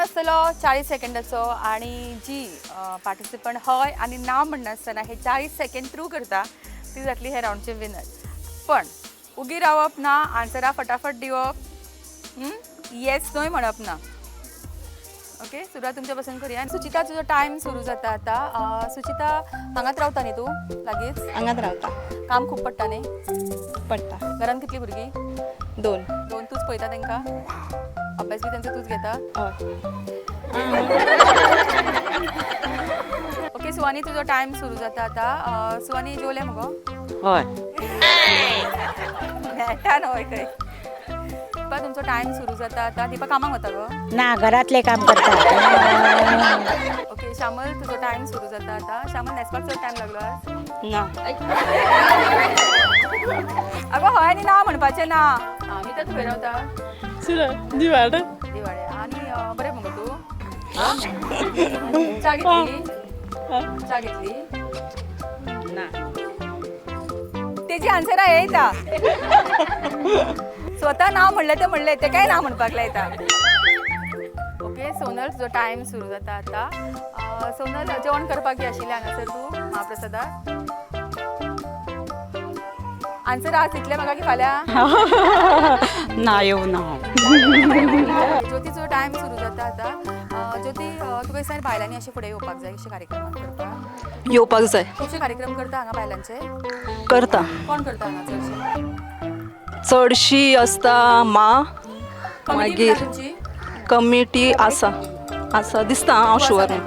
आसतलो 40 सेकंडाचो आनी जी पार्टिसिपंट हय आनी ना म्हणनासतना हे 40 सेकंड थ्रू करता ती जातली हे रावंडचे विनर. पण उगी रावप ना, आन्सरां फटाफट दिवप, येस न्हय म्हणप ना. ओके, सुरवात तुमच्या पासून करूया. सुचिता, तुजो टायम सुरू जाता आता. सुचिता, हांगाच रावता न्ही तूं? लागींच? हांगाच रावता. काम खूब पडटा न्ही? पडटा. घरान कितली भुरगीं? 2. 2. तूच पळयता तांकां? अभ्यास बी तेंचो तूच घेता? हय. ओके सुवानी, तुजो टायम सुरू जाता आता. सुवानी, जेवलें मगो? हय. मेळटा न्हय खंय. दीपा, तुमचो टायम सुरू जाता आता. दीपा कामाक वता गो? ना, घरातले काम करता. ओके श्यामल, तुजो टायम सुरू जाता आता. श्यामल, न्हेसपाक चड टायम लागलो आज? ना. अगो हय आनी ना म्हणपाचें ना. आमी तर खंय रावता? दिवाडे. दिवाडे. आनी बरें मगो तूं? च्या घेतली? च्या घेतली? ना. तेजी आन्सरां येता. स्वता ना म्हणलें तें म्हणलें, तें काय ना म्हणपाक लायता. ओके सोनल, तुजो टायम सुरू जाता आतां. सोनल, जेवण करपाक बी आशिल्लें हांगासर तूं महाप्रसादाक? आन्सर आज दितलें म्हाका की फाल्यां? ना, येऊ ना. ज्योती, तुजो टायम सुरू जाता आतां. ज्योती, तुका दिसता बायलांनी अशें फुडें येवपाक जाय अशे कार्यक्रमाक करपाक? येवपाक जाय. खुबशे कार्यक्रम करता हांगा बायलांचे? करता. कोण करता हांगा चडशे? चडशी आसता मा. कमिटी बी मागीर ना तुमची? कमिटी आसा, आसा दिसता, हांव शुअर न्हू.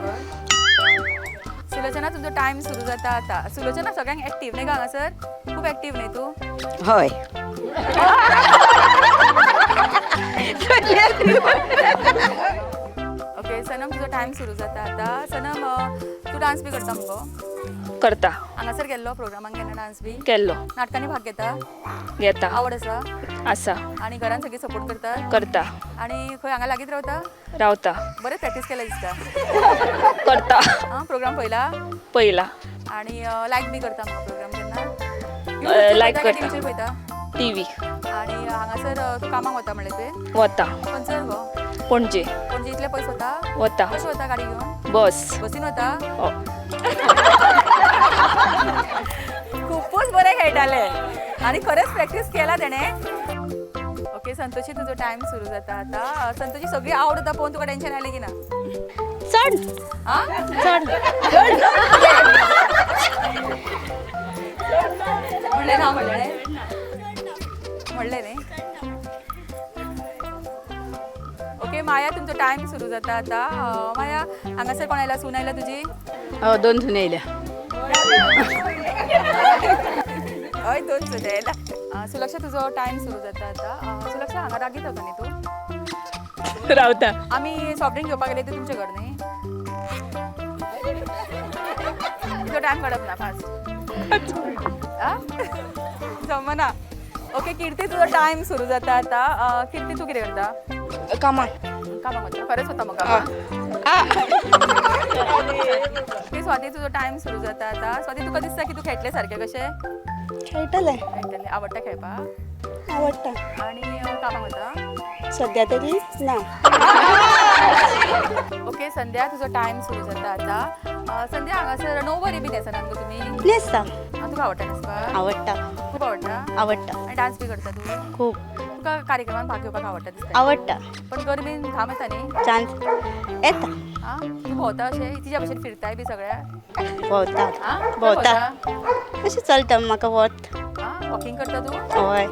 सुलोचना, तुमचो टायम सुरू जाता आता. सुलोचना सगळ्यांक एक्टीव न्ही गो हांगासर? खूब एक्टीव न्ही तूं? हय. ओके सनम, तुजो टायम सुरू जाता आता. सनम, तूं डांस बी करता मगो? करता. हांगासर गेल्लो प्रोग्रामाक केन्ना डांस बी? केल्लो. नाटकांनी भाग घेता? घेता. आवड आसा? आसा. आनी घरान सगळीं सपोर्ट करता? करता. आनी खंय हांगा लागींच रावता? रावता. बरें प्रॅक्टीस केलें दिसता. करता. आं, प्रोग्राम पळयला? पयला. आनी लायक बी करता म्हाका प्रोग्राम केन्ना? लायक करता. टीव्हीचेर पळयता? टीव्ही. आनी हांगासर तूं कामाक वता म्हणलें तुवें? वता. खंयसर गो? पणजे. पणजे इतले पयस वता? वता. कशें वता गाडी घेवन? बस. बसीन वता? हो. खूपच बरें खेळटाले आनी खरेंच प्रॅक्टीस केला तेणें. ओके संतोषी, तुजो टायम सुरू जाता आतां. संतोषी, सगळी आवड जाता पळोवन तुका टेन्शन आयलें की ना? चड. आं, चड. म्हणलें ना? म्हणलें म्हणलें न्ही? ओके माया, तुमचो टायम सुरू जाता आतां. माया, हांगासर कोण आयला? सून आयला तुजी? हय, 2 सुने येयल्या. हय, 2 सुने आयला. सुलक्षा, तुजो टायम सुरू जाता आतां. सुलक्षा, हांगा रागीत रावता न्ही तूं? रावता. आमी सॉफ्ट ड्रिंक घेवपाक गेले ते तुमचे घर न्ही? तुजो टायम काडप ना फास्ट जमना. ओके किर्ती, तुजो टायम सुरू जाता आतां. किर्ती, तूं कितें करता? कामाक. कामाक वता? खरेंच वता मग कामाक? ओके स्वाती, तुजो टायम सुरू जाता आतां. स्वाती, तुका दिसता की तूं खेळटलें सारकें कशें? खेळटलें. खेळटलें. आवडटा खेळपाक? आवडटा. आनी कामाक वता? सद्या तरी ना. ओके संध्या, तुजो टायम सुरू जाता आतां. संध्या, हांगासर णववारी बी न्हेसनात गो तुमी? न्हेसता. तुका आवडटा न्हेसपाक? आवडटा. खूब आवडटा? आवडटा. आनी डांस बी करता तूं? खूब. तुका कार्यक्रमात भाग घेवपाक आवडटा दिसता? आवडटा. पण गर्मेन घाम येता न्ही? चान्स येता. आं, तूं भोंवता अशें तिच्या भशेन फिरताय बी सगळ्या? भोंवता. आं, खंय भोंवता. अशें चलता म्हाका वत. आं, वॉकिंग करता तूं? हय.